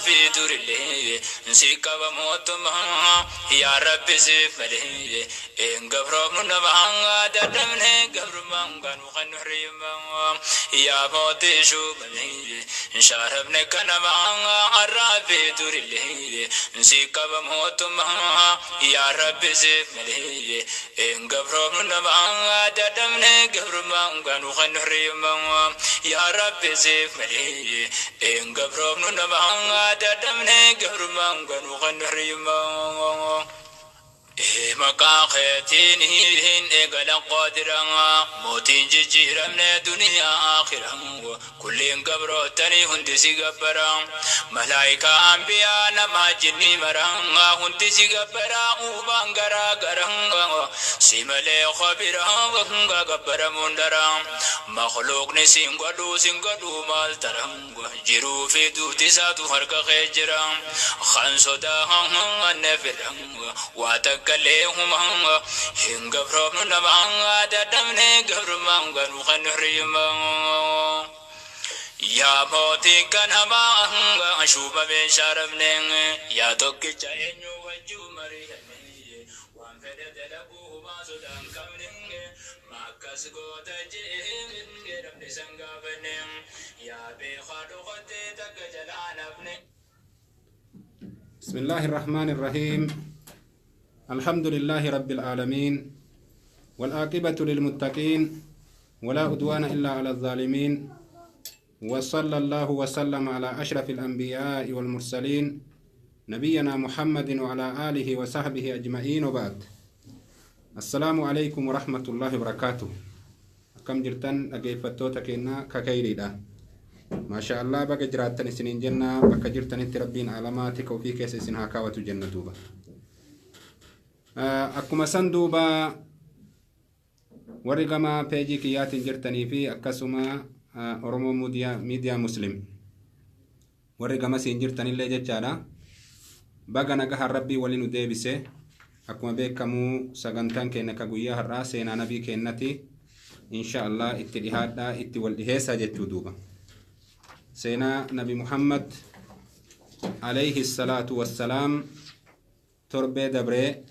Arraa fi durillee si qaba mootummaa, yaa Rabbi siif malee een gabroomnu namaa, dadhabne gabrummaan kanu kan nuhrimaa, yaa mootii shuumamee shaarabne kanamaa. Arraa fi durillee si qaba mootummaa, yaa Rabbi siif malee een gabroomnu namaa, dadhabne gabrummaan kanu kan nuhrimaa, yaa Rabbi siif malee een gabroomnu namaa, dadhabne gabrummaan kanu kan nuhrimaa. Maqaa keetiin eegala qaadiraa, mootiin jijjiiramne duniyaa akhiraa, kulliin gabrootanii hundi si gabbara, malaayikaa, ambiyaa, namaa, jinnii maraa hundi si gabbara, uumaan garaa garaa si malee khabiraa gabbaramuun dara, makhluuqni siin godhuu siin godhuu maal tara, jiruu fi duuti isaatu harka kee jira, kan sodaa anne fira waa takkallee humaa hin gabroomnu namaa, dadhabne gabrummaan ganuu kan nuhrimaa. Yaa mootii kan hamaa shuumameen shaaramne, yaa tokkicha eenyu wajjuu mari'anne, waan fedhe dalaguu humaa sodaan qabne, maakkas goota jee namni san gaafanne, yaa beekaa dhokattee takka jalaa nafne. بسم الله الرحمن الرحيم. الحمد لله رب العالمين، والعاقبة للمتقين، ولا عدوان إلا على الظالمين، وصلى الله وسلم على أشرف الأنبياء والمرسلين، نبينا محمد وعلى آله وصحبه أجمعين، وبعد. السلام عليكم ورحمة الله وبركاته. كم جرتن أجيفتوتا كينا ككيريدا، ما شاء الله بقى جراتن سنين جنة بقى جرتن ربين علاماتك وفي كيس سنها كاوة جنة دوبا. Akkuma san duuba warri gama peejii kiyyaatiin jirtanii fi akkasuma Oromoo Miidiyaa Muslim warri gamasiin jirtanillee jechaadha. Baga nagahaan Rabbii waliin nu deebise. Akkuma beekamu sagantaan keenya ka guyyaa har'aa seenaa nabii keenyati. Insha Allah itti dhihaadhaa, itti wal dhiheessaa jechuu duuba. Seenaa Nabi Muhammad alayhi salaatu wassalaam torbee dabree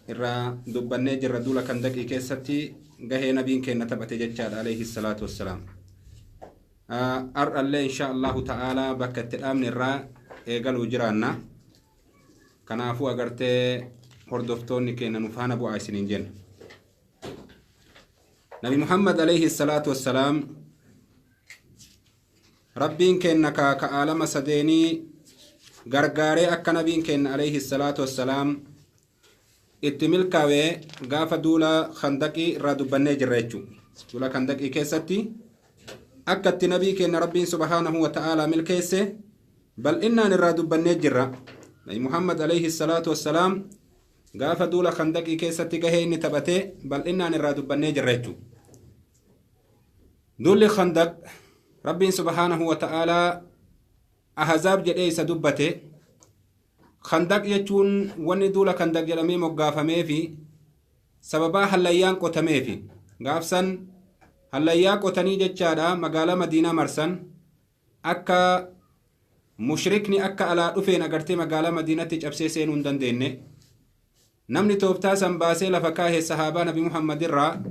irraa dubbannee jirra, duula Kandaqii keessatti gahee nabiin keenya taphate jechaadha alayhi salaatu wassalaam. Har'allee insha Allahu ta'aalaa bakka itti dhaabne irraa eegaluu jiraanna. Kanaafuu agartee hordoftoonni keenya nu faana bu'aa isiniin jenna. Nabi Muhammad alayhi salaatu wassalaam, Rabbiin keenya ka aalama sadeenii gargaaree akka nabiin keenya alayhi salaatu wassalaam itti milkaa'ee gaafa duula Khandaqii irraa dubbannee jirra jechuudha. Duula Khandaqii keessatti akka itti nabii keenya Rabbiin subhaanahu wa ta'aalaa milkeesse bal'innaan irraa dubbannee jirra. Nabi Muhammad alayhi salaatu wassalaam gaafa duula Khandaqii keessatti gahee inni taphatee bal'innaan irraa dubbannee jirra jechuudha. Duulli Khandaq Rabbiin subhaanahu wa ta'aalaa Ahzaab jedhee isa dubbate. Khandaq jechuun wanni duula Khandaq jedhamee moggaafamee fi sababaa hallayyaan qotameefi gaafsan hallayyaa qotanii jechaadha magaalaa Madiinaa marsan, akka mushrikni akka alaa dhufeen agartee magaalaa Madiinatti cabsee seenuu hin dandeenye. Namni tooftaa san baasee lafa kaahee sahaabaa Nabi Muhammad irraa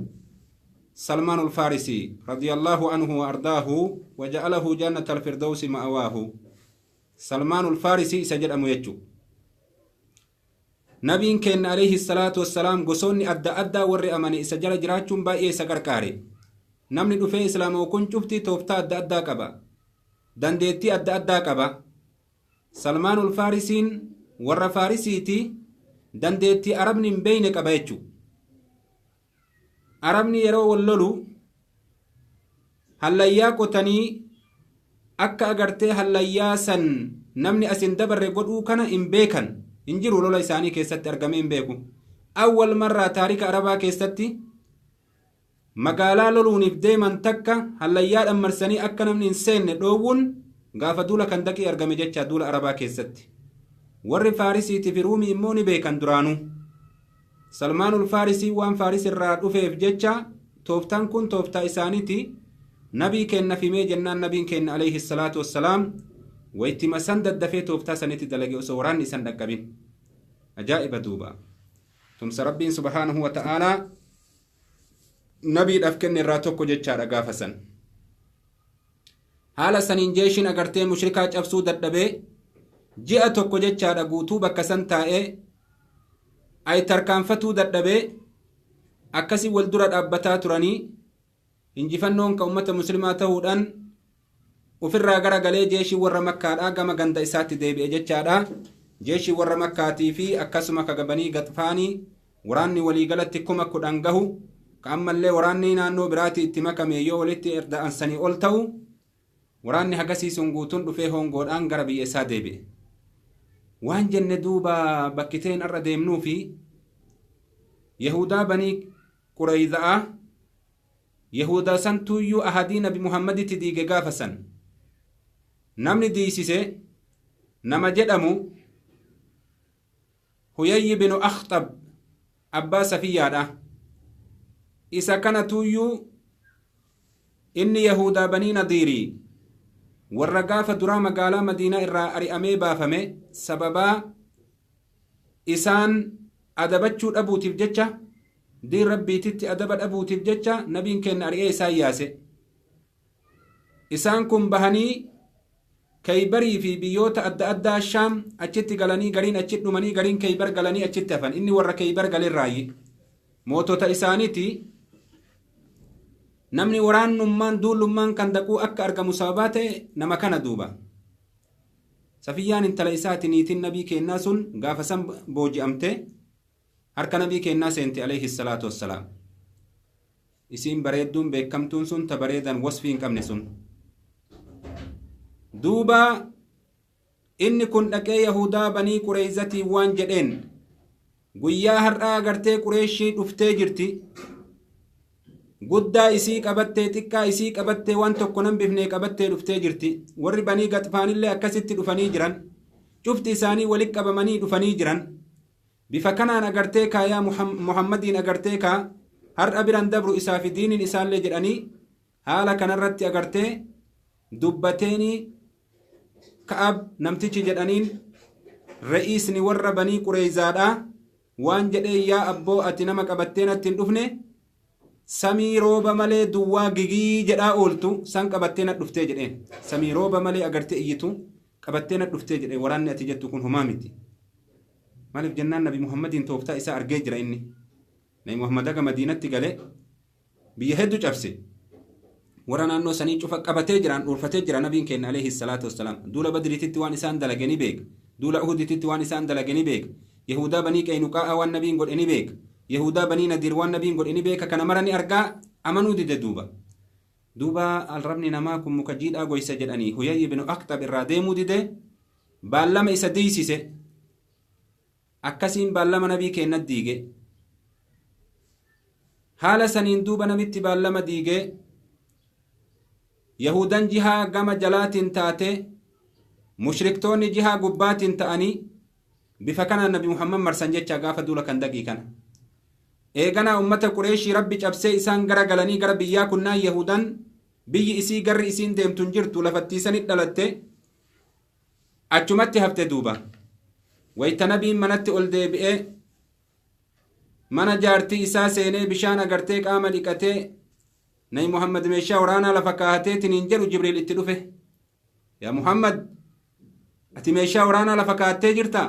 Salmaan Ulfaarisii radiyallahu anhu wa ardaahu wa ja'alahu jannata alfirdawsi ma'awaahu, Salmaan Ulfaarisii isa jedhamu jechuudha. Nabiin keenya alayhi salaatu wassalaam gosoonni adda addaa warri amane isa jala jiraachuun baay'ee isa gargaare. Namni dhufee islaamoo kun cuftii tooftaa adda addaa qaba. Dandeettii adda addaa qaba. Salmaan Ulfaarisiin warra Faarisiiti, dandeettii Arabni hin beeyne qaba jechuudha. Arabni yeroo wal lolu hallayyaa qotanii akka agartee hallayyaa san namni asin dabarre godhuu kana hin beekan, hin jiru, lola isaanii keessatti argamee hin beeku. Awwal marraa taarika Arabaa keessatti magaalaa loluuniif deeman takka hallayyaadhaan marsanii akka namni hin seenne dhoowwuun gaafa duula Kandaqii argame jecha duula Arabaa keessatti. Warri Faarisiitii fi Ruumii immoo ni beekan duraanuu. Salmaanul Faarisii waan Faaris irraa dhufeef jecha tooftaan kun tooftaa isaaniiti. Nabii kenna fimee jennaan nabiin kenna alayhi salaatu wassalaam Waytima san daddafee tooftaa sanitti dalage osoo waraanni isan dhaqqabin. Ajaa'iba duuba. Tumsa Rabbiin subhaanahu wa ta'aalaa nabiidhaaf kenne irraa tokko jechaadha gaafa san. Haala saniin jeeshiin agartee mushrikaa cabsuu dadhabee ji'a tokko jechaadha guutuu bakka san taa'ee ay tarkaanfatuu dadhabee akkasii wal dura dhaabbataa turanii injifannoon ka ummata muslimaa ta'uudhaan ofirraa gara galee jeeshii warra Makkaadhaa gama ganda isaatti deebi'e jechaadha. Jeeshii warra Makkaatii fi akkasuma ka Banii Gaxfaanii waraanni waliigalatti 10,000 gahu, ka ammallee waraanni naannoo biraatii itti makame yoo walitti erda'ansanii ol ta'u, waraanni hagasii sun guutuun dhufee hongoodhaan gara biyya isaa deebi'e. Waan jenne duuba, bakkiteen har'a deemnuu fi Yahudaa Banii Qurayza'aa, Yahudaa santuuyyuu ahadii Nabi Muhammaditti diige gaafa san. Namni diisise nama jedhamu Huyayyi binu Akhxab, abbaa Safiyyaadha. Isa kana tuuyyuu inni Yahudaa Banii Nadiirii, warra gaafa duraa magaalaa Madiinaa irraa ari'amee baafame, sababaa isaan adabachuu dhabuutiif jecha, diin Rabbiititti adaba dhabuutiif jecha nabiin keenya ari'ee isaan yaase. Isaan kun bahanii Kaybarii fi biyyoota adda addaa, Shaam achitti galanii, gariin achi dhumanii, gariin Kaybar galanii achitti hafan. Inni warra Kaybar galerraayi. Mootota isaaniiti. Namni waraannummaan duullummaan kan daquu akka argamu sababaa ta'e nama kana duuba. Safiyyaan intala isaati, niitiin nabii kennaa sun gaafa san booji'amte, harka nabii kennaa seente alayhi salaatu wassalaam. Isiin bareedduun beekamtuun sun, ta bareedan wasfii hin qabne sun. Duuba inni kun dhaqee Yahudaa Banii Qureyzatiin waan jedheen: "Guyyaa har'aa agartee Qureeshii dhuftee jirti. Guddaa isii qabattee, xiqqaa isii qabattee, waan tokko nan bifnee qabattee dhuftee jirti. Warri Banii Gaxfaanillee akkasitti dhufanii jiran. Cufti isaanii walitti qabamanii dhufanii jiran. Bifa kanaan agartee kaa yaa Muhammadiin agartee kaa har'a biran dabru isaa fi diiniin isaallee" jedhanii haala kanarratti agartee dubbateeni. Ka'ab namtichi jedhaniin, re'iisni warra Banii Qureeyzaadha, waan jedhee: "Yaa abboo, ati nama qabattee natti hin dhufne, samii rooba malee duwwaa gigii jedhaa ooltu san qabattee na dhuftee" jedheen. "Samii rooba malee agartee iyyitu qabattee na dhuftee" jedhee. "Waraanni ati jettu kun homaa miti." Maaliif jennaan, Nabi Muhammadiin tooftaa isaa argee jira inni. Nabi Muhammad aga Madiinatti galee biyya hedduu cabse. Warra naannoo sanii cufa qabatee jiraan dhuunfatee jira nabiin keenya alayhi salaatu wassalaam. Duula Badriititti waan isaan dalage ni beeka. Duula Uhuditti waan isaan dalage ni beeka. Yahudaa Banii Qaynuqaa'a waan nabiin godhe ni beeka. Yahudaa Banii Nadiir waan nabiin godhe ni beeka. Kana mara ni argaa, amanuu dide duuba. Duuba arrabni namaa kun muka jiidhaa goysa jedhanii, Huyayyi ibnu Akhxab irraa deemuu dide, baallama isa diisise. Akkasiin baallama nabii keenna diige. Haala saniin duuba namitti baallama diige, Yahudan jihaa gama jalaatiin taate, mushriktoonni jihaa gubbaatiin ta'anii bifa kanaan Nabi Muhammad marsan jecha gaafa duula kan daqii kana. Eeganaa ummata Qureeshii Rabbi cabsee isaan gara galanii gara biyyaa kunnaan, Yahudan biyyi isii garri isiin deemtu hin jirtu, lafattiisanit dhalatte, achumatti hafte duuba. Wayta nabiin manatti ol deebi'ee mana jaartii isaa seenee bishaan agartee qaama dhiqatee, Nabi Muhammad meeshaa waraanaa lafa kaahateetiin hin jedhu, Jibriil itti dhufe. "Yaa Muhammad, ati meeshaa waraanaa lafa kaahattee jirta?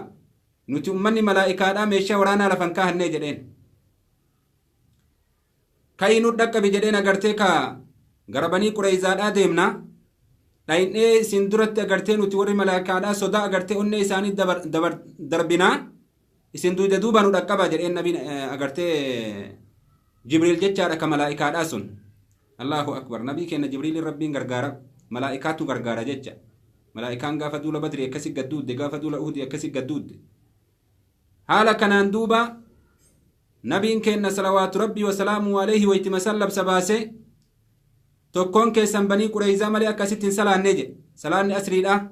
Nuti ummanni malaa'ikaadhaa meeshaa waraanaa lafa hin kaahannee" jedheen. "Ka'ii nu dhaqqabi" jedheen. "Agartee ka gara Banii Qureyzaadhaa deemna. Dhayin'ee isin duratti agartee nuti warri malaa'ikaadhaa sodaa agartee onnee isaanii darbinaa, isin duyda duuba nu dhaqqaba" jedheen nabiin agartee Jibriil jechaadha ka malaa'ikaadhaa sun. Allahu akbar! Nabii keenya Jibriilin Rabbiin gargaara, malaa'ikaatu gargaara jecha. Malaa'ikaan gaafa duula Badrii akkasi gadduudde, gaafa duula Uhudii akkasi gadduudde. Haala kanaan duuba nabiin keenya salawaatu Rabbii wasalaamu alayhi waytima san labsa baase: "Tokkoon keessan Banii Qureyzaa malee akkasitti hin salaannee" jedhe. "Salaanni asriidha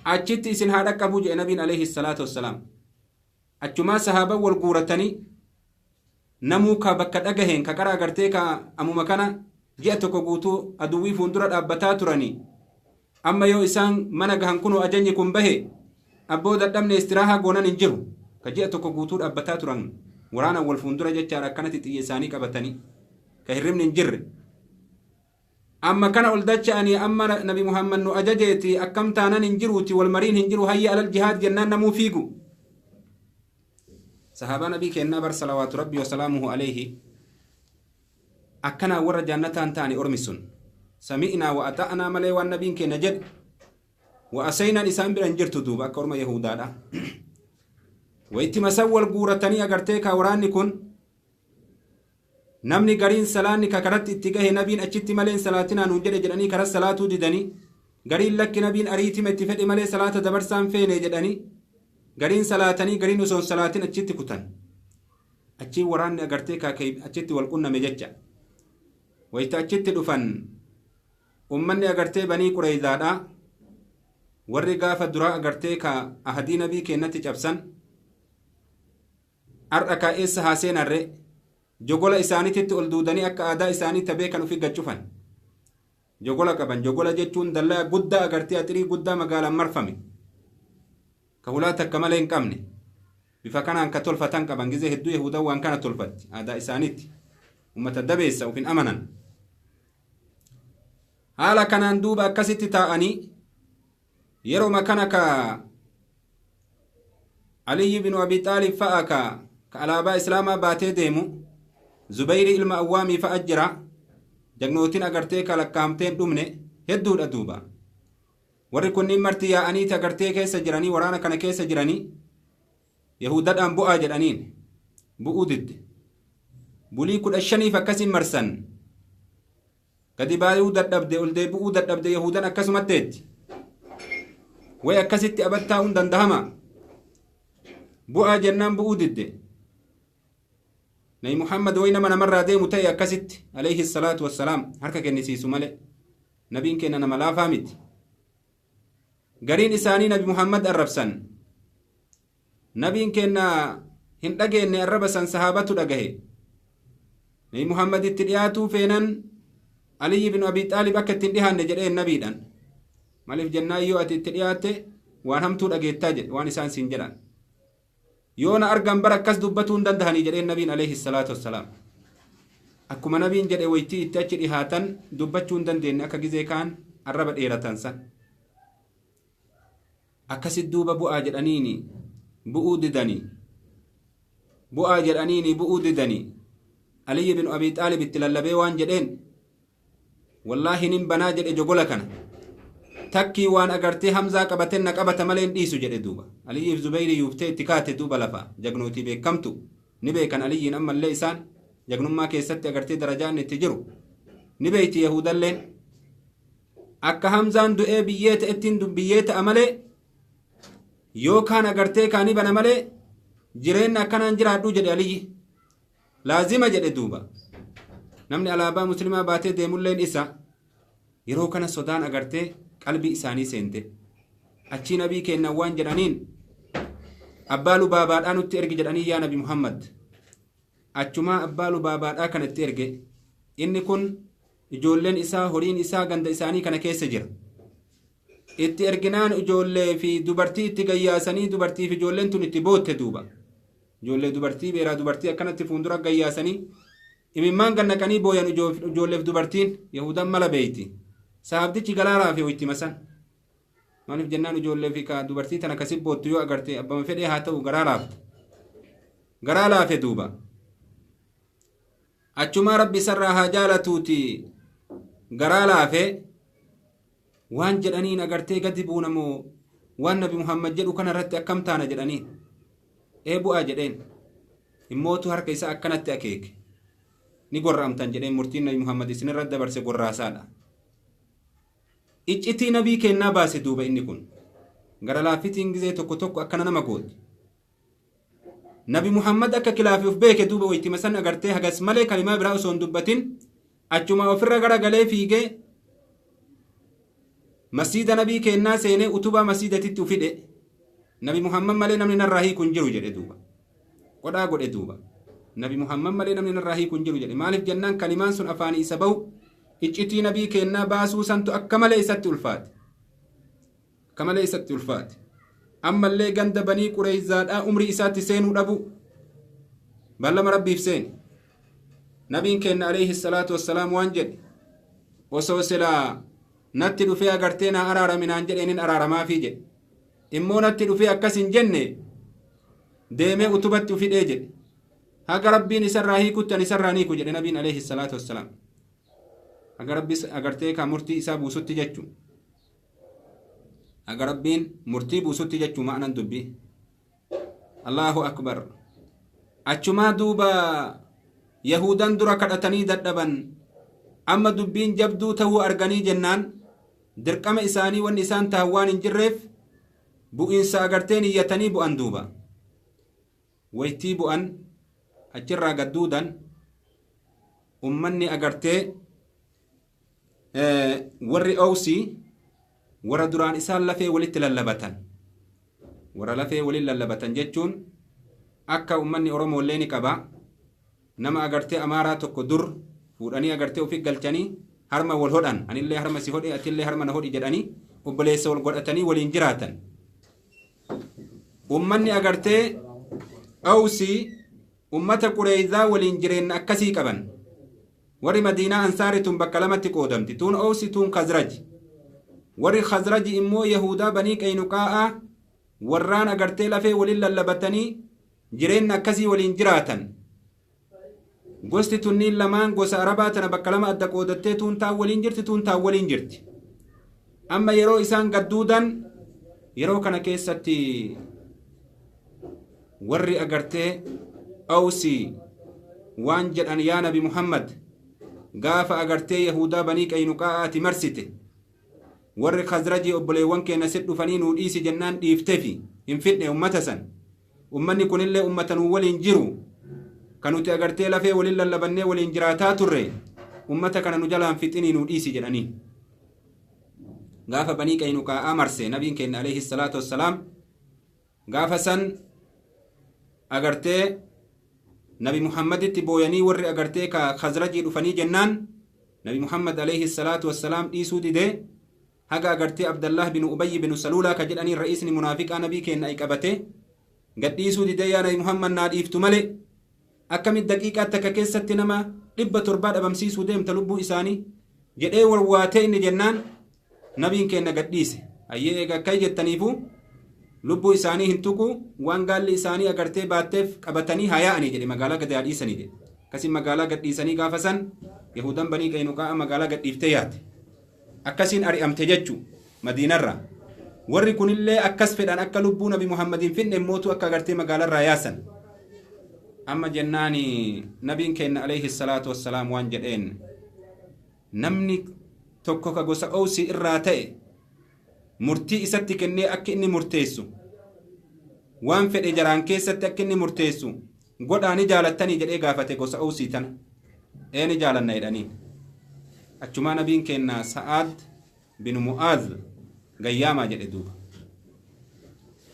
achitti isin haa dhaqqabuu" jedhe nabiin alayhi salaatu wassalaam. Achumaa sahaaban wal guuratanii, namuu ka bakka dhagaheen ka qara agartee ka amuma kana ji'a tokko guutuu aduwwii fuuldura dhaabbataa turanii. Amma yoo isaan mana gahan kunoo ajajni kun bahe abboo dadhabne istiraahaa goonan hin jiru. Ka ji'a tokko guutuu dhaabbataa turan waraanaan wal fuuldura jechaadha akkanatti xiyya isaanii qabatanii ka hirribni hin jirre. Amma kana ol dacha'anii amma Nabi Muhammad nu ajajeeti akkam taanan hin jiruuti wal mariin hin jiru hayya alal jihaad jennaan namuu fiigu. Sahaabaa nabii kennaa bar salawaatu rabbi wasalaamuhu alayhi akkanaa warra jannataan ta'ani ormi sun sami'naa wa ata'naa malee waan nabiin kenna jedhe wa asaynaan isaan bira hin jirtu duuba akka orma yahudaadha. Wayitti masawwal guuratanii agartee kaa waraanni kun namni gariin salaanni ka karatti itti gahe nabiin achitti malee salaatinaa nuun jedhe jedhanii karaa salaatuu didanii gariin lakki nabiin ariitima itti fedhe malee salaata dabarsaan feene jedhanii gariin salaatanii gariin osoo salaatin achitti kutan. Achiin waraanni agartee kaa achitti wal qunname jecha. Wayita achitti dhufan ummanni agartee banii Qureyzaadha. Warri gaafa duraa agartee ka ahadii nabii kennatti cabsan har'a kaa eessa haa seenarre jogola isaaniititti ol duudanii akka aadaa isaanii tabee kan ufi gachufan. Jogola qaban. Jogola jechuun dallaa guddaa agartee axirii guddaa magaalaan marfame. Ka hulaa takka malee hin qabne. Bifa kanaan ka tolfatan qaban gizee hedduu Yahudaa waan kana tolfatti aadaa isaaniitti. Ummata dabeessa ufin amanan. Haala kanaan duuba akkasitti taa'anii yeroo kana ka Aliyyi bin Abi Xaalib fa'a ka alaabaa Islaamaa baatee deemu Zubayri ilma Awwaamii fa'a jira. Jagnootiin agartee ka lakkaa'amteen dhumne hedduudha duuba. Warri kunniin marti yaa'anii agartee keessa jiranii waraana kana keessa jiranii Yahudadhaan bu'aa jedhaniin bu'uu didde. Bulii 15 akkasiin marsan. Gadi baay'uu dadhabde ol deebi'uu dadhabde Yahudan akkasumatti eetti. Way akkasitti abattaa'uun dandahama. Bu'aa jennaan bu'uu didde. Nabi Muhammad way nama namarraa deemu ta'e akkasitti alayhi salaatu wassalaam harka kennisiisu malee. Nabiin keenya nama laafaa miti. Gariin isaanii Nabi Muhammad arrabsan. Nabiin keenya hin dhageenye arraba san sahaabatu dhagahe. Nabi Muhammad itti dhiyaatuu feenan Aliyyi bin Abi Xaalib akka ittiin dhiyaanne jedheen nabiidhaan. Maaliif jennaan yoo ati itti dhiyaatte waan hamtuu dhageettaa jedhe waan isaan siin jedhan. Yoo na argan bara akkas dubbatuu hin dandahanii jedheen nabiin alayhi salaatu wassalaam. Akkuma nabiin jedhe waytii itti achi dhihaatan dubbachuu hin dandeenye akka gizee kaan arraba dheeratan san. Akkasit duuba bu'aa jedhaniini bu'uu didanii. Bu'aa jedhaniini bu'uu didanii. Aliyyi bin Abi Xaalib itti lallabee waan jedheen wallaahi nin banaa jedhe jogola kana. Takkii waan agartee Hamzaa qabateen na qabata malee hin dhiisu jedhe duuba. Aliyyiif Zubayri yuuftee itti kaate duuba lafa jagnootii beekamtu ni beekan Aliyyiin ammallee isaan jagnummaa keessatti agartee darajaan itti jiru ni beeyti Yahudalleen. Akka Hamzaan du'ee biyyee ta'ettiin biyyee ta'a malee yookaan agartee kaanii bana malee jireenya akkanaan jiraadhu jedhe Aliyyi. Laazima jedhe duuba. Namni alaabaa musliimaa baatee deemulleen isa yeroo kana sodaan agartee qalbii isaanii seente. Achii nabii kennan waan jedhaniin abbaa lubaabaadhaa nutti ergi jedhanii yaa Nabi Muhammad. Achumaa abbaa lubaabaadhaa kana itti erge. Inni kun ijoolleen isaa horiin isaa ganda isaanii kana keessa jira. Itti erginaan ijoollee fi dubartii itti gayyaasanii dubartii fi ijoolleen tun itti bootte duuba. Ijoollee dubartii beeraa dubartii akkanatti fuuldura gayyaasanii imimmaan gannaqanii booyan ijoolleef dubartiin Yahudan mala beeyti. Sahabdichi galaaraa fi itti masan. Maaliif jennaan ijoollee fi dubartii tana kasi boottu yoo agarte abbama fedhee haa ta'u garaa laafte. Garaa laafe duuba. Achumaa rabbi sarraa haa jaalatuuti garaa laafe waan jedhaniin agartee gadi buunamoo waan Nabi Muhammad jedhu kana irratti akkam taana jedhaniin. Ee bu'aa jedheen. Immootu harka isaa akkanatti akeeke. Ni gorra'amtan jedheen murtiin Nabi Muhammad isinirra dabarse gorraasaadha. Iccitii nabii kennaa baase duuba inni kun. Gara laaffitiin gizee tokko tokko akkana nama gooti. Nabi Muhammad akka kilaafi of beeke duuba waytima san agartee hagas malee kalimaa biraa osoo hin dubbatin achuma ofirra gara galee fiigee masjiida nabii kennaa seenee utubaa masjiidatitti ufidhe. Nabi Muhammad malee namni narraa hiiku hin jiru jedhe duuba. Qodhaa godhe duuba. Nabi Muhammad malee namni narraa hiiku hin jiru jedhe. Maaliif jennaan kalimaan sun afaanii isa bahu iccitii nabii kennaa baasuu santu akka malee isatti ulfaate. Akka malee isatti ulfaate. Ammallee ganda Banii Qureyzaadhaa umrii isaatti seenuu dhabu. Ballama Rabbiif seeni. Nabiin keenya alayhi salaatu wassalaam waan jedhe, osoo silaa natti dhufee agartee naa araaraminaan jedheenin araaramaafii jedhe. Immoo natti dhufee akkas hin jenne, deemee utubatti ufidhee jedhe. Haga Rabbiin isarraa hiikutti ani isarraa hiiku jedhe nabiin alayhi salaatu wassalaam. Haga Rabbi agartee ka murtii isaa buusutti jechu. Haga Rabbiin murtii buusutti jechu ma'anan dubbii. Allahu akbar. Achumaa duuba Yahudan dura kadhatanii dadhaban, amma dubbiin jabduu ta'uu arganii jennaan, dirqama isaanii wanni isaan tahan waan hin jirreef bu'iinsa agarteen iyyatanii bu'an. Duuba waytii bu'an, achirraa gadduudan, ummanni agartee warri Owsii, warra duraan isaan lafee walitti lallabatan, warra lafee waliin lallabatan jechuun akka ummanni Oromoollee ni qaba. Nama agartee Amaaraa tokko dur fuudhanii agartee ofi galchanii harma wal hodhan, anillee harma si hodhe, atillee harma na hodhi jedhanii obboleessa wal godhatanii waliin jiraatan. Ummanni agartee Awsii ummata Qureeyzaa waliin jireenya akkasii qaban. Warri Madiinaa Ansaari tun bakka lamatti qoodamti, tuun Awsi, tuun Khazraji. Warri Khazraji immoo Yahudaa Banii Qaynuqaa'aa warraan agartee lafee waliin lallabatanii jireenya akkasii waliin jiraatan. Gosti tunniin lamaan gosa Arabaa tana bakka lama adda qoodattee, tuun taan waliin jirti, tuun taan waliin jirti. Amma yeroo isaan gadduudan, yeroo kana keessatti warri agartee Awsii waan jedhan: "Yaa Nabi Muhammad, gaafa agartee Yahudaa Banii Qaynuqaa'aati marsite, warri Khazrajii obboleewwan keenya sit dhufanii nuu dhiisi jennaan dhiiftefi hin fidne ummata san. Ummanni kunillee ummata nuu waliin jiru, kan nuti agartee lafee waliin lallabannee waliin jiraataa turre, ummata kana nu jalaan fixinii nuu dhiisi" jedhanii. Gaafa Banii Qaynuqaa'aa marse nabiin keenya alayhi salaatu wassalaam, gaafa san agartee Nabi Muhammaditti booyanii warri agartee ka Khazrajii dhufanii jennaan, Nabi Muhammad alayhi salaatu wassalaam dhiisuu didee, haga agartee Abdallah bin Ubayy bin Saluulaa ka jedhanii ra'iisni munaafiqaa nabii keenya ay qabate gadhiisuu didee, "Yaa Nabi Muhammad, naa dhiiftu malee akkamit daqiiqaa takka keessatti nama 700 dhabamsiisuu deemta lubbuu isaanii?" jedhee warwaatee inni jennaan, nabiin keenya gadhiise. "Hayyee, eega akkay jettaniifu lubbuu isaanii hin tuqu, waan gaalli isaanii agartee baatteef qabatanii haa yaa'anii" jedhe. "Magaalaa gadi haa dhiisanii" jedhe. Akkasiin magaalaa gadhiisanii. Gaafa san Yahudan Banii Qaynuqaa magaalaa gadhiiftee yaate. Akkasiin ari'amte jechuu Madiinarraa. Warri kunillee akkas fedhan, akka lubbuu Nabi Muhammadiin finne mootu akka agartee magaalarraa yaasan. Amma jennaani nabiin keenya alayhi salaatu wassalaam waan jedheen: "Namni tokko ka gosa Owsii irraa ta'e murtii isatti kennee akka inni murteessu, waan fedhe jaraan keessatti akka inni murteessu godhaa, ni jaalattanii?" jedhee gaafate gosa Owsii tana. "Ee, ni jaalanna" jedhaniin. Achumaa nabiin keenya "Sa'aad bin Mu'aaz gayyaamaa" jedhe. Duuba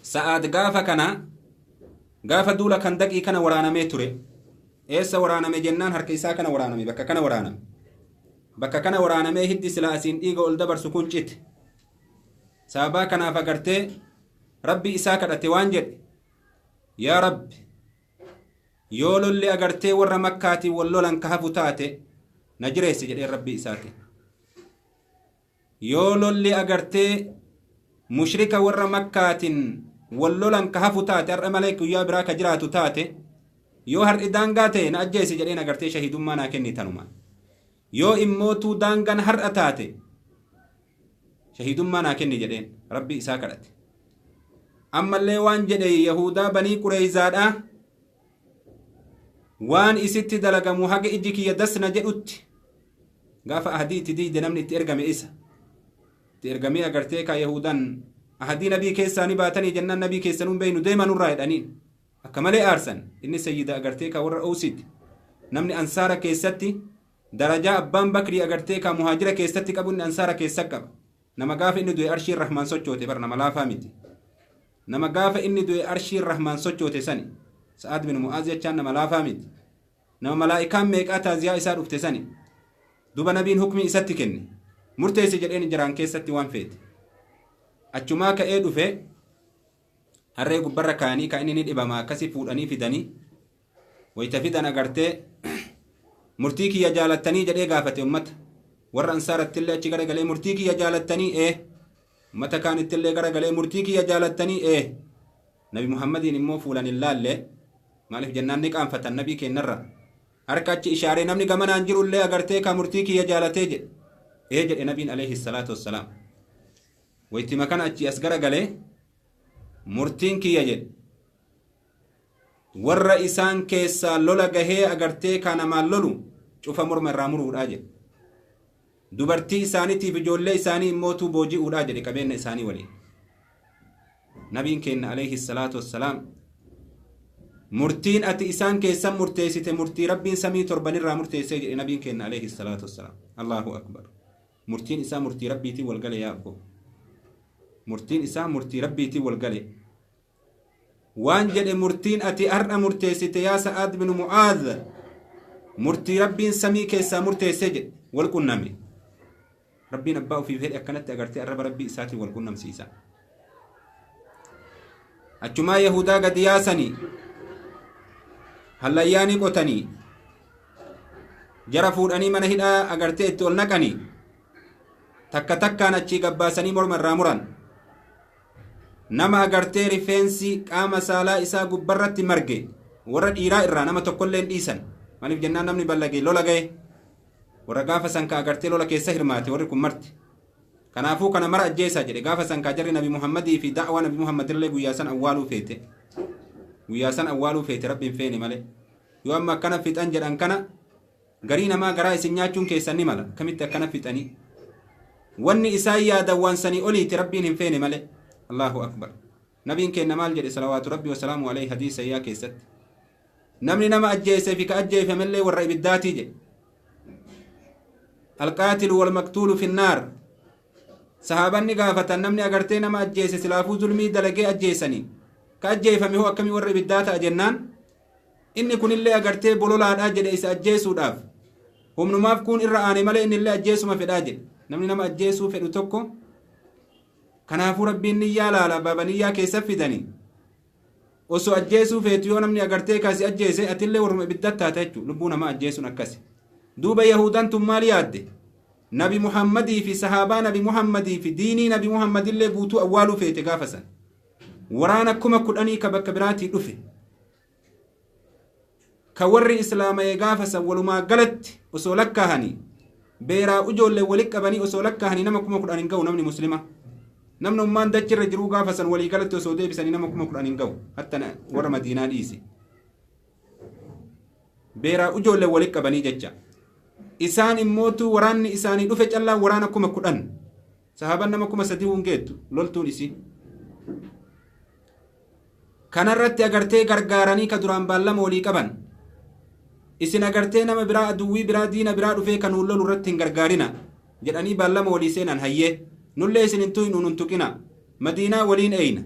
Sa'aad gaafa kana, gaafa duula Kandaqii kana waraanamee ture. Eessa waraaname jennaan, harka isaa kana waraaname, bakka kana waraaname. Bakka kana waraanamee hiddi silaa asiin dhiiga ol dabarsu kun cite. Sababaa kanaaf agartee Rabbi isaa kadhate. Waan jedhe: "Yaa Rabbi, yoo lolli agartee warra Makkaatiin wal lolan ka hafu taate na jireessi" jedhee Rabbi isaati. "Yoo lolli agartee mushrika warra Makkaatiin wal lolan ka hafu taate, har'a malee guyyaa biraa ka jiraatu taate, yoo har'i daangaa ta'e na ajjeesi" jedheen. "Agartee shahidummaa naa kenni tanuma. Yoo immootuu daangaan har'a taate shahidummaa naa kenni" jedheen Rabbi isaa kadhate. Ammallee waan jedhe: "Yahudaa Banii Qureeyzaadha waan isitti dalagamu haga ijji kiyya dasna jedhutti." Gaafa ahadii itti diide, namni itti ergame isa itti ergamee agartee ka Yahudan ahadii nabii keessaa ni baatanii jennaan, "Nabii keessanuu beeynu, deema nurraa" jedhaniin. Akka malee aarsan. Inni sayyida agartee ka warra Owsiiti. Namni Ansaara keessatti darajaa abbaan Bakrii agartee ka Muhaajira keessatti qabu inni Ansaara keessa qaba. Nama gaafa inni du'e arshiin Rahmaan sochoote bar, nama laafaa miti. Nama gaafa inni du'e arshiin Rahmaan sochoote sani Sa'aad bin Mu'aaz jechaan nama laafaa miti. Nama malaa'ikaan meeqaa taaziyaa isaa dhufte sani. Duba nabiin hukmii isatti kenne. "Murteessi" jedheen, "jiraan keessatti waan feete." Achumaa ka'ee dhufe harree gubbarra kaa'anii ka inni ni dhibama akkasi fuudhanii fidanii wayita fidan agartee murtii kiyya jaalattanii jedhee gaafate ummata warra ansaarattillee achi garagalee murtii kiyya jaalattanii ee ummata kaanittillee garagalee murtii kiyya jaalattanii ee Nabi Muhammadiin immoo fuulan hin laalle maaliif jennaan ni qaanfatan nabii kennarra harka achi ishaaree namni gamanaan jirullee agartee ka murtii kiyya jaalatee jedhe ee jedhe nabiin alayhi salaatu wassalaam. Waytima kana achi as garagalee murtiin kiyya jedhe warra isaan keessaa lola gahee agartee ka namaan lolu cufa morma irraa muruudhaa jedhe. Dubartii isaaniitiif ijoollee isaanii immootuu booji'uudhaa jedhe qabeenya isaanii waliin. Nabiin keenya alayhi salaatu wassalaam murtiin ati isaan keessan murteessite murtii rabbiin samii torbanirraa murteessee jedhe nabiin keenya alayhi salaatu wassalaam. Allahu akbar. Murtiin isaa murtii rabbiitiin wal gale yaa abboo. Murtiin isaa murtii rabbiitiin wal gale. Waan jedhe murtiin ati har'a murteessite yaa Sa'aad bin Mu'aadh murtii rabbiin samii keessaa murteessee jedhe wal qunname. Rabbiin abbaa ofii fedhe akkanatti agartee arraba rabbii isaatiin wal qunnamsiisa. Achumaa Yahudaa gadi yaasanii hallayyaanii qotanii jara fuudhanii mana hidhaa agartee itti ol naqanii takka takkaan achii gabbaasanii morma irraa muran. Nama agartee rifeensi qaama saalaa isaa gubbarratti marge warra dhiiraa irraa nama tokkollee hin dhiisan. Maaliif jennaan namni ballagee lola gahe warra gaafa san ka agartee lola keessa hirmaate warri kun marti. Kanaafuu kana mara ajjeesaa jedhe gaafa san ka jarri Nabi Muhammadii fi da'waa Nabi Muhammadillee guyyaa san awwaaluu feete. Guyyaa san awwaaluu feete rabbiin feene malee. Yoo amma akkana fixan jedhan kana garii namaa garaa isin nyaachuun keessan ni mala. Akkamitti akkana fixanii? Wanni isaan yaadan waan sanii oliiti rabbiin hin feene malee. Allahu akbar. Nabiin keenya maal jedhe salawaatu rabbi wasalaamu alayhi hadiisa iyyaa keessatti. Namni nama ajjeesee fi ka ajjeefamellee warra ibiddaatii jedhe. Alqaatilu wal maqtuulu finnaar. Sahaabanni gaafatan namni agartee nama ajjeese silaafuu zulmii dalagee ajjeesanii. Ka ajjeefame hoo akkamii warra ibiddaa ta'a jennaan inni kunillee agartee bololaadhaa jedhe isa ajjeesuudhaaf. Humnumaaf kun irra aane malee innillee ajjeesuma fedhaa jedhe. Namni nama ajjeesuu fedhu tokko kanaafuu rabbiin niyyaa laala baaba niyyaa keessa fidanii. Osoo ajjeesuu feetu yoo namni agartee kaasi ajjeese atillee warruma ibiddaa taata jechuudha. Lubbuu namaa ajjeesuun akkasi. Duuba Yahudaan tun maal yaadde? Nabi Muhammadii fi sahaabaa Nabi Muhammadii fi diinii Nabi Muhammadillee guutuu awwaaluu feete gaafa san. Waraana 10,000 ka bakka biraatii dhufe. Ka warri islaamayee gaafa san walumaa galatti osoo lakkaahanii beeraa ijoollee walitti qabanii osoo lakkaahanii nama 10,000 hin ga'u namni muslima. Namni ummaan dachirra jiruu gaafa san walii galatti osoo deebisanii nama 10,000 hin ga'u. Hatta warra Madiinaa dhiise. Beeraa ijoollee walitti qabanii jecha. Isaan immootu waraanni isaanii dhufe callaan waraana 10,000. Sahaaban nama 3,000 hin geettu loltuun isii. Kanarratti agartee gargaaranii ka duraan baallama walii qaban. Isin agartee nama biraa aduwwii biraa diina biraa dhufee kan nuun lolu irratti hin gargaarina jedhanii baallama walii seenan hayyee. Nullee isin hin tuynu nun tuqina. Madiinaa waliin eeyna.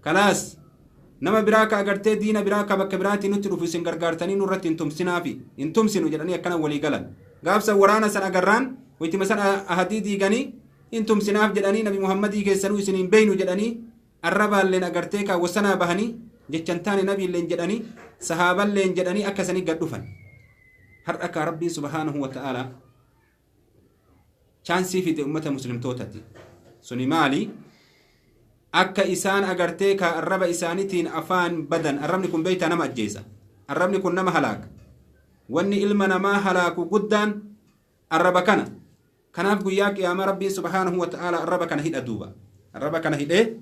Kalaas nama biraa ka agartee diina biraa ka bakka biraatii nutti dhufu isin gargaartanii nurratti hin tumsinaafi hin tumsinu jedhanii akkana walii galan. Gaafsa waraana san agarraan waytima san ahadii diiganii hin tumsinaaf jedhanii Nabi Muhammadii keessanuu isin hin beeynu jedhanii arrabaalleen agartee ka wasanaa bahanii jechan taane nabiilleen jedhanii sahaaballeen jedhanii akka sanii gad dhufan. Har'a ka rabbiin subhaanahu wa ta'aalaa chaansii fide ummata muslimtootati. Suni maali? Akka isaan agartee ka arraba isaaniitiin afaan badan arrabni kun beeytaa nama ajjeesa. Arrabni kun nama halaaka. Wanni ilma namaa halaaku guddaan arraba kana. Kanaaf guyyaa qiyaamaa rabbiin subhaanahu wa ta'aalaa arraba kana hidha duuba. Arraba kana hidhee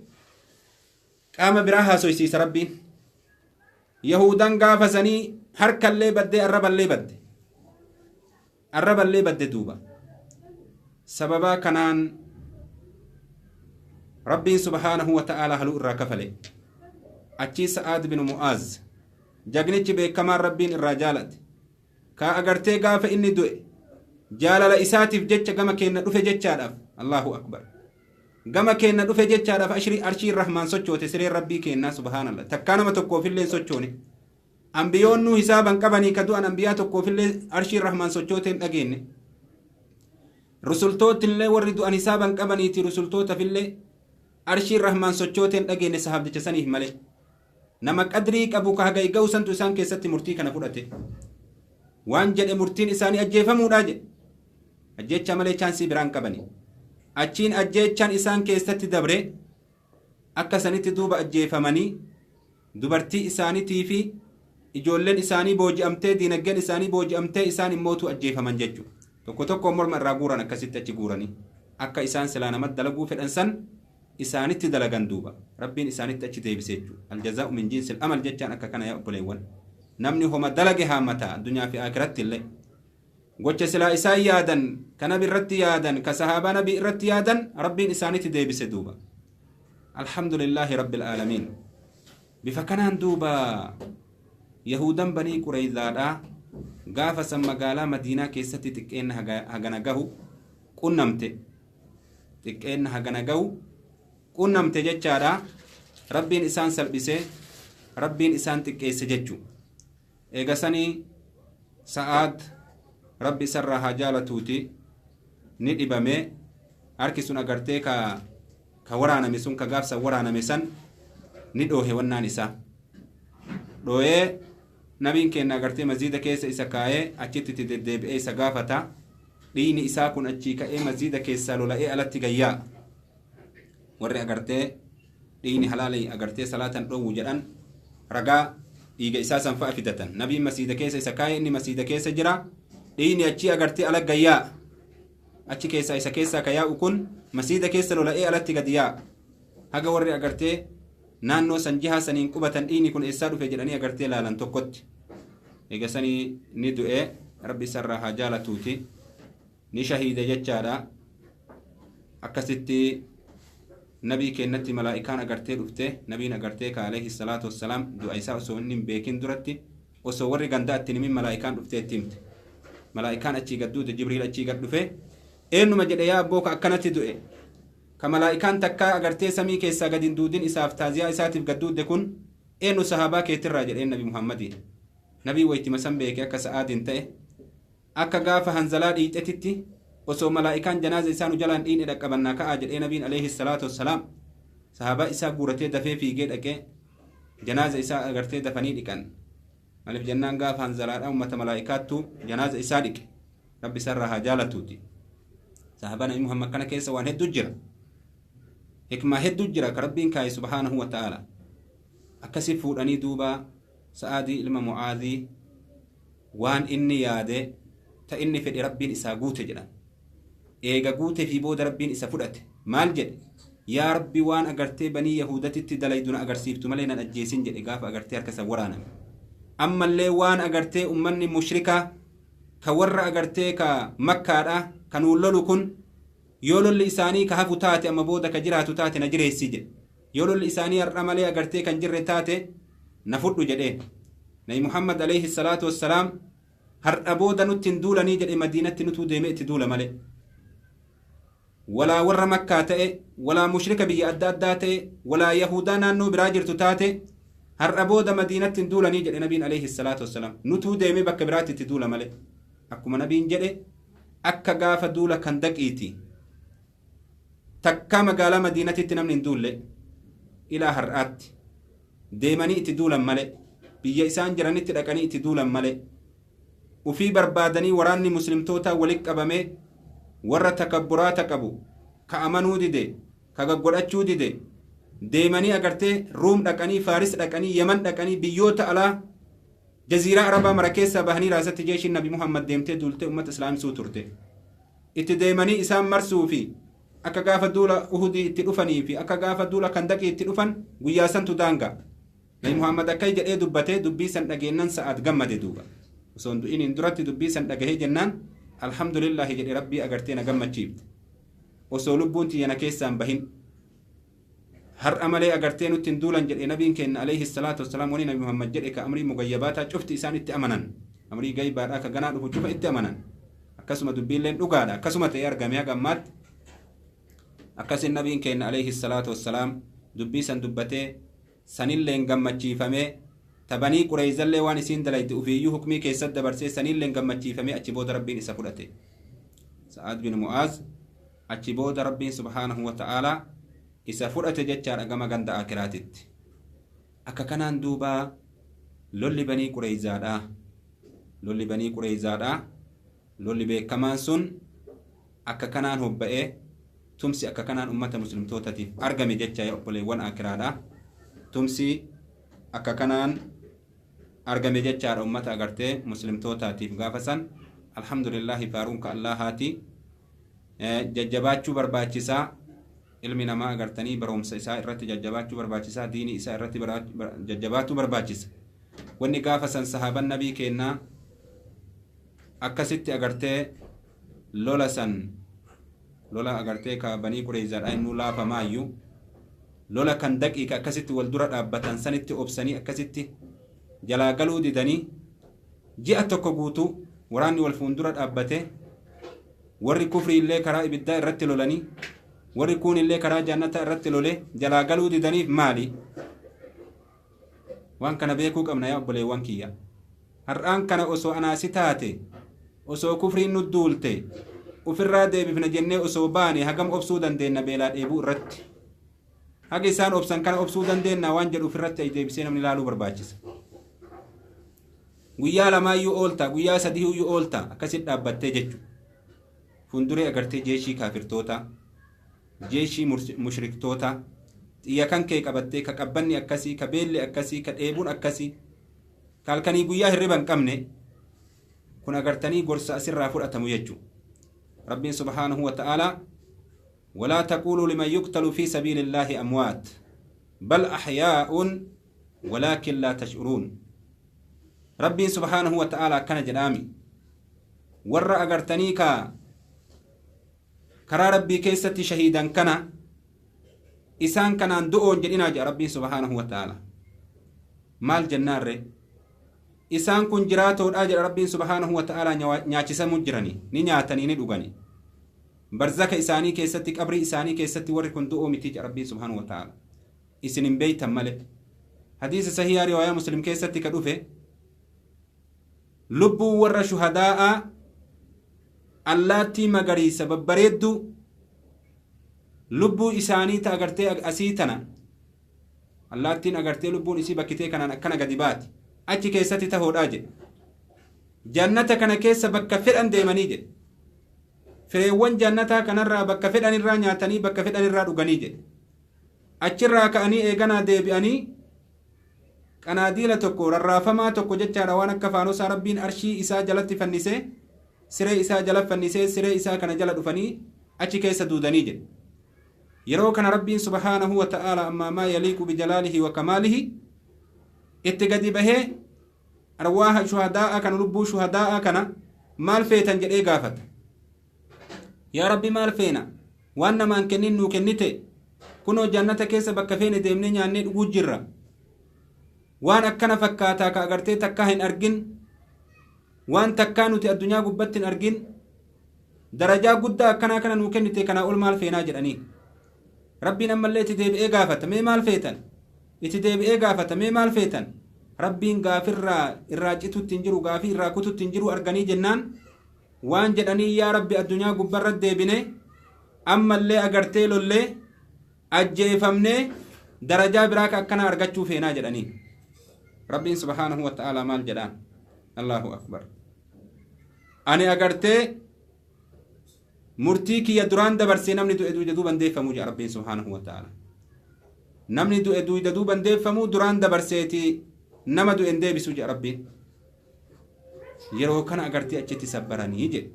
qaama biraa haasoysiisa rabbiin. Yahudan gaafa sanii harkallee baddee arraballee badde. Arraballee badde duuba. Sababaa kanaan rabbiin subhaanahu wa ta'aalaa haluu irraa kafale. Achii Sa'aad bin Mu'aaz jagnichi beekamaan rabbiin irraa jaalate. Ka agartee gaafa inni du'e jaalala isaatiif jecha gama keenna dhufe jechaadhaaf Allahu akbar. Gama keenna dhufe jechaadhaaf arshii rahmaan sochoote sireen rabbii keennaa subhaanallah. Takkaa nama tokkoofillee sochoone. Ambiyoonnuu hisaaban qabanii ka du'an ambiyaa tokkoofillee arshii rahmaan sochoote hin dhageenye. Rusultootillee warri du'an hisaaban qabaniiti rusultootafillee Arshiin rahmaan sochooteen dhageenne sahaabdicha saniif malee. Nama qadrii qabu ka haga ga'u santu isaan keessatti murtii kana fudhate. Waan jedhe murtiin isaanii ajjeefamuudha jedhe. Ajjeechaa malee chaansii biraan qabani. Achiin ajjeechaan isaan keessatti dabre akka sanitti duuba ajjeefamanii dubartii isaaniitii fi ijoolleen isaanii booji'amtee diinagdeen isaanii booji'amtee isaan immootu ajjeefaman jechuudha. Tokko tokko morma irraa guuran akkasitti achi guuranii akka isaan silaa namatti dalaguu fedhan san isaanitti dalagan duuba rabbiin isaanitti achi deebise jechuudha. Aljazaa'u min jinsil amal jechaan akka kana yaa obboleewwan. Namni homa dalage haamata addunyaa fi akiratti illee. Gocha silaa isaan yaadan ka nabi irratti yaadan ka sahaabaa nabi irratti yaadan rabbiin isaanitti deebise duuba. Alhamdulillaahi rabbil aalamiin. Bifa kanaan duuba Yahudan banii Qureyzaadhaa gaafa san magaalaa Madiinaa keessatti xiqqeenna hagana gahu qunnamte. Xiqqeenna hagana gahu qunnamte jechaadha. Rabbiin isaan salphisee rabbiin isaan xiqqeesse jechuu. Eega sanii Sa'aad rabbi isarraa haa jaalatuuti ni dhibame harki sun agartee ka waraaname sun ka gaafsan waraaname san ni dhoohe wannaan isaa. Dhooyee nabiin keenya agartee masjiida keessa isa kaayee achitti itti deddeebi'ee isa gaafata. Dhiigni isaa kun achii ka'ee masjiida keessaa lola'ee alatti gayyaa. Warri agartee dhiigni halaalii agartee salaatan dhoowwu jedhan ragaa dhiiga isaa san fa'a fidatan. Nabiin masjiida keessa isa kaayee inni masjiida keessa jira. Dhiigni achii agartee ala gayyaa. Achi keessaa isa keessaa ka yaa'u kun masjiida keessa lola'ee alatti gadi yaa'a. Haga warri agartee naannoo san jihaa saniin qubatan dhiigni kun eessaa dhufe jedhanii agartee laalan tokkotti. Eega sanii ni du'e rabbi isarraa haa jaalatuuti. Ni shahiide jechaadha. Akkasitti nabii kennatti malaa'ikaan agartee dhufte nabiin agartee ka alayhi salaatu wassalaam du'a isaa osoo inni hin beekin duratti osoo warri gandaa itti himin malaa'ikaan dhuftee itti himte. Malaa'ikaan achii gad duute Jibriil achii gad dhufe eenyuma jedhe yaa abboo ka akkanatti du'e. Ka malaa'ikaan takkaa agartee samii keessaa gad hin duudin isaaf taaziyaa isaatiif gad duudde kun eenyu sahaabaa keetirraa jedheen nabi Muhammadii. Nabii waytima san beeke akka sa'aadiin ta'e akka gaafa hanzalaa dhiixetitti osoo malaa'ikaan janaaza isaa nu jalaan dhiine dhaqqabannaa ka'aa jedhee nabiin alayhi salaatu wassalaam sahaabaa isaa guuratee dafee fiigee dhaqee janaaza isaa agartee dafanii dhiqan. Maaliif jennaan gaafa hanzalaadhaa ummata malaa'ikaattu janaaza isaa dhiqe rabbi isarraa haa jaalatuuti. Sahaabaa nabi Muhammad kana keessa waan hedduu jira. Hikmaa hedduu jira ka rabbiin kaa'e subhaanahu wa ta'aala. Akkasi fuudhanii duuba Sa'aadii ilma Mu'aadii waan inni yaade ta inni fedhe rabbiin isaa guute jedhan. Eega guute fi booda rabbiin isa fudhate. Maal jedhe? Yaa rabbi waan agartee banii Yahudatitti dalaydu na agarsiiftu malee nan ajjeesin jedhe gaafa agartee harka isa waraaname. Ammallee waan agartee ummanni mushrikaa ka warra agartee ka makkaadha ka nuun lolu kun yoo lolli isaanii ka hafu taate amma booda ka jiraatu taate na jireessi jedhe. Yoo lolli isaanii har'a malee agartee kan jirre taate na fudhu jedheen. Nabi Muhammad alayhi salaatu wassalaam har'a booda nutti hin duulanii jedhe Madiinatti nutuu deemee itti duula malee. Walaa warra Makkaa ta'e, walaa mushrika biyya adda addaa ta'e, walaa Yahudaa naannoo biraa jirtu taate har'a booda Madiinatti hin duulanii jedhe nabiin alayhi salaatu wassalaam. Nutuu deemee bakka biraatti itti duula malee. Akkuma nabiin jedhe akka gaafa duula kan daqiiti. Takkaa magaalaa Madiinatti namni hin duulle ilaa har'aatti. Deemanii itti duulan malee. Biyya isaan jiranitti dhaqanii itti duulan malee. Ufii barbaadanii waraanni muslimtootaa walitti qabamee warra takabburaata qabu ka amanuu dide ka gaggodhachuu dide deemanii agartee Ruum dhaqanii Faaris dhaqanii Yemen dhaqanii biyyoota alaa jaziiraa Arabaa mara keessaa bahanii raasatti jeeshiin Nabi Muhammad deemtee duultee uummata islaamsuu turte. Itti deemanii isaan marsuu fi akka gaafa duula Uhudii itti dhufanii fi akka gaafa duula Kandaqii itti dhufan guyyaa santu daangaa. Nabi Muhammad akka jedhee dubbatee dubbii san dhageennan sa'aat gammade duuba. Osoo hin du'iniin duratti dubbii san dhagahee jennaan alhamdulillahi jedhe rabbii agartee na gammachiifte. Osoo lubbuun tiyya na keessaan bahin. Har'a malee agartee nutti hin duulan jedhe nabiin keenya alayhi salaatu wassalaam wani nabi Muhammad jedhe ka amrii mugayyabaataa cufti isaan itti amanan. Amrii gaybaadhaa ka ganaa dhufu cufa itti amanan. Akkasuma dubbiilleen dhugaadha. Akkasuma ta'ee argame haga ammaatti. Akkasin nabiin keenya alayhi salaatu wassalaam dubbii san dubbatee sanilleen gammachiifamee tabanii Qureyzallee waan isiin dalayte ufiiyyuu hukmii keessatti dabarsee sanilleen gammachiifamee achi booda rabbiin isa fudhate. Sa'aad bin Mu'aaz achi booda rabbiin subhaanahu wa ta'aalaa Isa fudhate jechaadha gama ganda akiraatitti. Akka kanaan duuba lolli Banii Qureeyzaadha. Lolli Banii Qureeyzaadha. Lolli beekamaan sun akka kanaan hobba'ee tumsi akka kanaan ummata muslimtootatiif argame jecha yaa obboleewwan akiraadha. Tumsi akka kanaan argame jechaadha ummata agartee muslimtootaatiif gaafa san. Alhamdulillahi, faaruun ka Allahaati. Jajjabaachuu barbaachisaa. Ilmi namaa agartanii barumsa isaa irratti jajjabaachuu barbaachisaa, diinii isaa irratti jajjabaachuu barbaachisa. Wanni gaafa san sahaaban nabii kennaa akkasitti agartee lola san, lola agartee ka Banii Qureeyzaadha, innuu laafamaayyuu lola kan daqiiqa akkasitti wal dura dhaabbatan sanitti obsanii akkasitti jalaa galuu didanii ji'a tokko guutuu waraanni wal fuuldura dhaabbate, warri kufrii illee karaa ibiddaa irratti lolanii, warri kuun illee karaa jannataa irratti lole, jalaa galuu didaniif maali? Waan kana beekuu qabna yaa obboleewwan kiyya. Har'aan kana osoo anaasi taate, osoo kufriin nu duulte, ufirraa deebifna jennee osoo baane, hagam obsuu dandeenya beelaa dheebuu irratti? Haga isaan obsan kana obsuu dandeenya waan jedhu ofirratti deebisee namni ilaaluu barbaachisa. Guyyaa lamaayyuu oolta, guyyaa sadiiyyuu oolta akkasit dhaabbattee jechuudha? Fuulduree agartee jeeshii kaafirtoota, jeeshii mushriktoota, xiyya kan kee qabattee, ka qabbanni akkasii, ka beelli akkasii, ka dheebuun akkasii, ka halkanii guyyaa hirriba hin qabne kun agartanii gorsa asirraa fudhatamu jechuudha. Rabbiin subhaanahu wa ta'aalaa: ولا تقولوا لمن يقتل في سبيل الله أموات بل أحياء ولكن لا تشعرون. ربي سبحانه وتعالى كان جدامي ور أغرتني كا كرا ربي كيستي شهيدا كان إسان كان دؤون جدنا جاء ربي سبحانه وتعالى. مال جنار إسان كن جراتو أجر ربي سبحانه وتعالى نياچسمو جراني ني نياتني ني دوغاني barzaka isaanii keessatti, qabrii isaanii keessatti warri kun du'oo miti jedha Rabbii subhaanahu wa ta'ala. Isin hin beeytan malee. Hadiisa sahihaa riwaayaa Muslim keessatti ka dhufe, lubbuu warra shuhadaa'a allaattii magariisa babbareedduu lubbuu isaanii ta agartee asii tana, allaattiin agartee lubbuun isii bakkitee kanaan akkana gadi baati, achi keessatti tahoodhaa jedhe. Jannata kana keessa bakka fedhan deemanii jedhe, fireewwan jannataa kanarraa bakka fedhan irraa nyaatanii, bakka fedhan irraa dhuganii jedhe. Achirraa ka'anii eeganaa deebi'anii qanaadiila tokko rarraafamaa tokko jechaadha, waan akka faanosaa Rabbiin arshii isaa jalatti fannisee, siree isaa jala fannisee, siree isaa kana jala dhufanii achi keessa duudanii jedhe. Yeroo kana Rabbiin subhaanahu wa ta'aala ammaa maa yaliiqu bijalaalihi wa kamaalihi itti gadi bahee arwaaha shuhadaa'a kana, lubbuu shuhadaa'a kana, maal feetan jedhee gaafata. Yaa Rabbi, maal feena? Waan namaan kennin nuu kennite. Kunoo jannata keessa bakka feene deemnee nyaannee dhuguu jirra. Waan akkana fakkaataa ka agartee takkaa hin argin, waan takkaa nuti addunyaa gubbatti hin argin, darajaa guddaa akkanaa kana nuu kennite, kanaa ol maal feenaa jedhanii. Rabbiin ammallee itti deebi'ee gaafata: mee maal feetan? Itti deebi'ee gaafata: mee maal feetan? Rabbiin gaafirraa irraa citutti hin jiru, gaafii irraa kututti hin jiru arganii jennaan waan jedhanii: yaa Rabbi, addunyaa gubbarra deebine ammallee agartee lollee ajjeefamnee darajaa biraa ka akkana argachuu feenaa jedhanii. Rabbiin subhaanahu wa ta'aalaa maal jedhaan? Allahu akbar! Ani agartee murtii kiyya duraan dabarsee, namni du'e duuda duuban deeffamuu jedha Rabbiin subhaanahu wa ta'aalaa. Namni du'e duuda duuban deeffamuu duraan dabarseeti, nama du'e hin deebisuu jedha Rabbiin. Yeroo kana agartee achitti sabbaranii jedhe.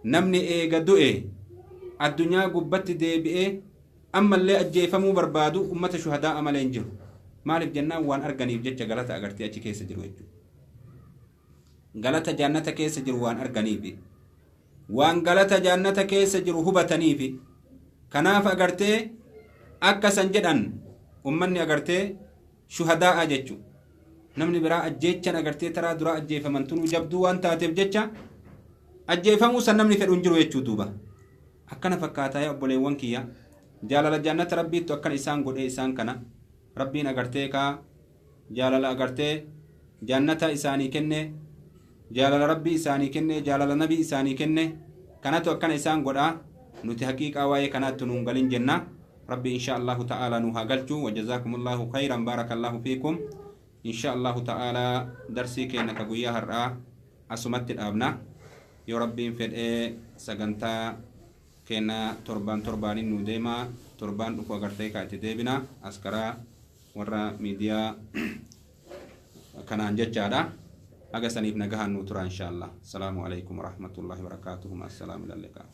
Namni eega du'e addunyaa gubbatti deebi'ee ammallee ajjeefamuu barbaadu ummata shuhadaa malee hin jiru. Maaliif jennaan, waan arganiif jecha, galata agartee achi keessa jiru jechuudha. Galata jannata keessa jiru waan arganiifi, waan galata jannata keessa jiru hubataniifi, kanaaf agartee akka san jedhan ummanni agartee shuhadaa'a jechuudha. Namni biraa ajjeechan agartee taraa duraa ajjeefaman tunuu jabduu waan taateef jecha ajjeefamuu san namni fedhu hin jiru jechuu. Duuba akkana fakkaataa yaa obboleewwan kiyya, jaalala jannata Rabbiittu akkana isaan godhee. Isaan kana Rabbiin agartee kaa jaalala agartee jannata isaanii kenne, jaalala Rabbii isaanii kenne, jaalala nabii isaanii kenne, kanatu akkana isaan godhaa. Nuti haqiiqaa waa'ee kanaatti nuun galin jenna. Rabbi insha Allahu ta'ala nu haa galchu. Wajazaakumullahu khayran, baarakallahu fiikum. Insha Allahu ta'ala darsii keenya ka guyyaa har'aa asumatti dhaabna. Yoo Rabbiin fedhee sagantaa keenya torbaan torbaanin nu deema, torbaan dhufu agartee ka itti deebina as karaa warra miidiyaa kanaan jechaadha. Haga saniif nagahaan nu tura insha Allah. Asalaamu alaikum warahmatullahi wabarakaatuhu. Ma'assalaamu ila liqaa.